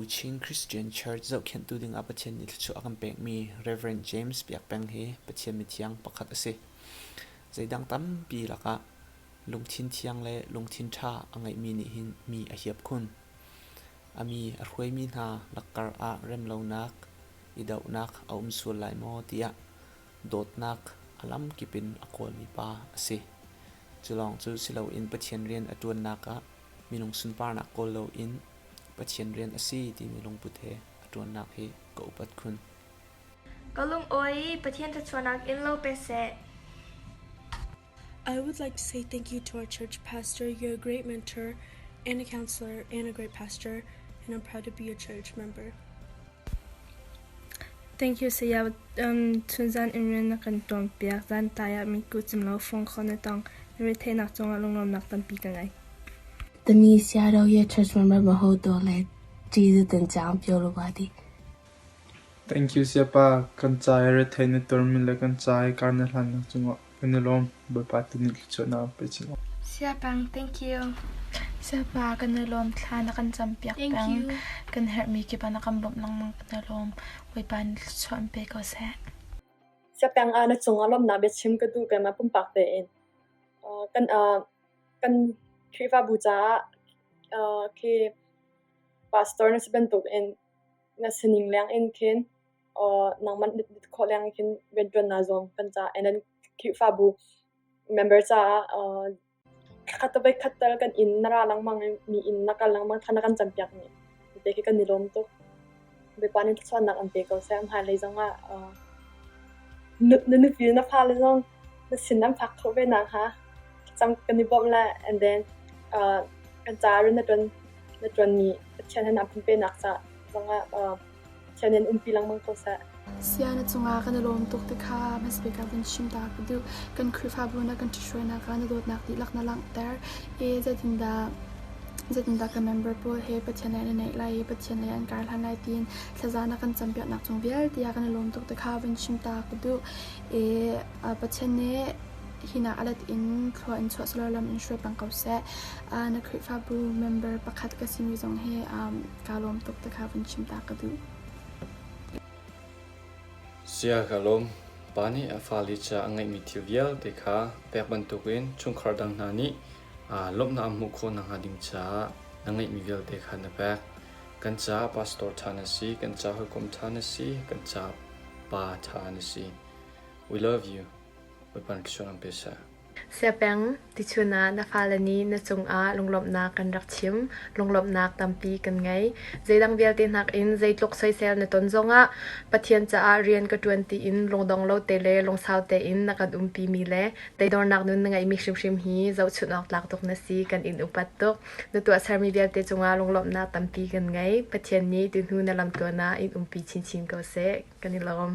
Chin Christian Church zohkhenhtu dingah Pathian nih thluachuah a kan pekmi Rev. James Biak Peng hi Pathian mithiang pakhat a si. Zeidang tampi lakah lungthin thiang le lungthin ṭha a ngeihmi nih hin mi a hiap khun. A mi a hruaimi hna lakkar ah remlonak, i dohnak a um sual lai maw tiah dawtnak a lamkip in a kawlmi pa a si. Cu lawng cu si loin Pathian rian a ṭuannak ah minung sunparnak kawl loin Pathian rian a si timi lungput he a ṭuannak hi ka upat khun. Ka lungawi i Pathian thluachuahnak in lo pe seh. I would like to say thank you to our church pastor. You're a great mentor and a counselor and a great pastor, and I'm proud to be a church member. Thank you saya chunzan in rian na kan tuan piak zan tlai ah mitku cim lo phone call na tong na retheihnak cungah lunglawmnak tampi ka ngei. တမီးဆရာတော်ရဲ့ church member မဟုတ်တော့လည်းကျေးဇူးတင်ကြောင်းပြောလိုပါသည် Thank you sayapa. Kan ca i rethei na tuarmi le kan ca i kar na hlannak cungah kan i lawm. Bawipa tu nih thluachuahnak an pe chin. Siapang, thank you. Siapa kan i lawm thla na kan campiak Thank peng. you. Kan herhmi kip ah na kan bawmh lengmang kan i lawm. Bawipa nih thluachuah an pe ko seh. Siapeng ah na cungah lawmhnak biachim ka duh keimah pumpak tein. Kan kan Khrihfabu caah khi pastor na si bantukin na sining leng in khin nangmah na khawh leng in khin rianṭuan naa zuam kan caah and then Khrihfabu member caah thlakhat te voikhat tal kan inn na ra lengmang i mi inn na kal lengmang thla na kan campiak ni te khi kan i lawm tuk. Bawipa nih thluachuahnak an pe ko seh. Hmailei zongah na nupi le na fale zong na sin an phak khawh ve nakhnga cang kan i bawmh lai and then kan caah rian na ṭuan na ṭuanmi Pathian he naa pumpenak ca zongah Pathian in umpi lengmang ko seh. Sia na cungah kan i lawm tuk ti kha hmasabik ah vun chim ta ka duh. Kan Khrihfabu na kan ṭhithruainak ah na dawtnak dihlak na langhter i zeitindah zeitindah kan member pawl he Pathian lei an i naih lai i Pathian lei an kar hlan lai tiin thlaza na kan campiaknak cung vialte ah kan i lawm tuk ti kha vun chim ta ka duh. I Pathian nih hinak a let in thlua in chuah selaw lam in hruai peng ko seh. Na Khrihfabu member pakhat ka simi zong hi kaa lawm tuk ti kha vun chim ta ka duh. Sia ka lawm. Pa nih a fale ca a ngeihmi thil vialte kha pek bantukin chungkhar dang hna nih lawmhnak an hmuh khawh nakhnga ding caah na ngeihmi vialte kha na pek. Kan caah pastor ṭha na si, kan caah hawikom ṭha na si, kan caah pa ṭha na si. We love you. Bawipa nih thluachuah an pe seh. Siapeng, tichun ah na fale nih na cungah lunglawmhnak kan rak chim. Lunglawmhnak tampi kan ngei. Zeidang vialte nakin zeitluk soisel na ton zongah Pathian caah rian ka ṭuan tiin lungdong lo te le lungsau tein na kan umpimi le teidornak nun na ngeihmi hrimhrim hi zohchunh awk tlak tuk na si. Kan in upat tuk. Na tuahsermi vialte cungah lunglawmhnak tampi kan ngei. Pathian nih tuhnu na lamtluan ah in umpi chinchin ko seh. Kan i lawm.